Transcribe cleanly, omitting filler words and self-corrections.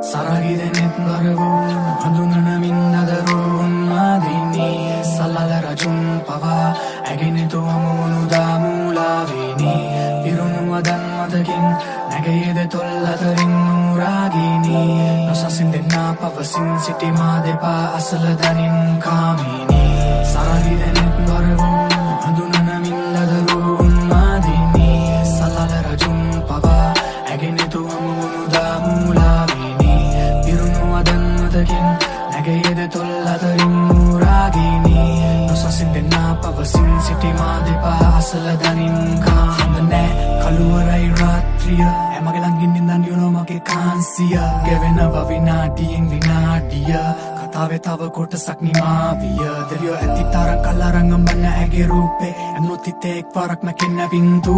සරගි දෙනෙත් බර වූ හඳුනන මින් අදරු උන්මාදිනී. සලල රජුන් පවා ඇගෙනෙතු හමුවුණු දාමූලාවිනී. පිරුණු වදන් මතකින් නැගයේද තොල් අතරින් නූරාගිනී. නොසසින් දෙන්නා පවසින් සිටි මා දෙපා අසල දනින් කාමිනී. සරගි දෙනෙත් බර වූ හඳුනන මින් අදරු උන්මාදිනී. සලල රජුන් පවා ඇගෙනෙතු හමුවුණු දාමූලාවිනී. පිරුණු වදන් මතකින් නැගයේද තොල් අතරින් නූරාගිනී. නොසසින් දෙන්නා පවසින් සිටි මා දෙපා අසල දනින් කා. හඳ නෑ, කළුවරයි රාත්‍රිය. ඇමගේ ළඟින් ඉඳන් you know මගේ කාන්සිය ගෙවෙනවා විනාඩියෙන් විනාඩිය. කතාවේ තව කොටසක් නිමා විය. දෙවියෝ ඇති තරම් කල් අරන් අඹන්න ඇගේ රූපේ. ඇමුණුත් හිතේ එක් පාරක් මැකෙන්න බින්දුවේ.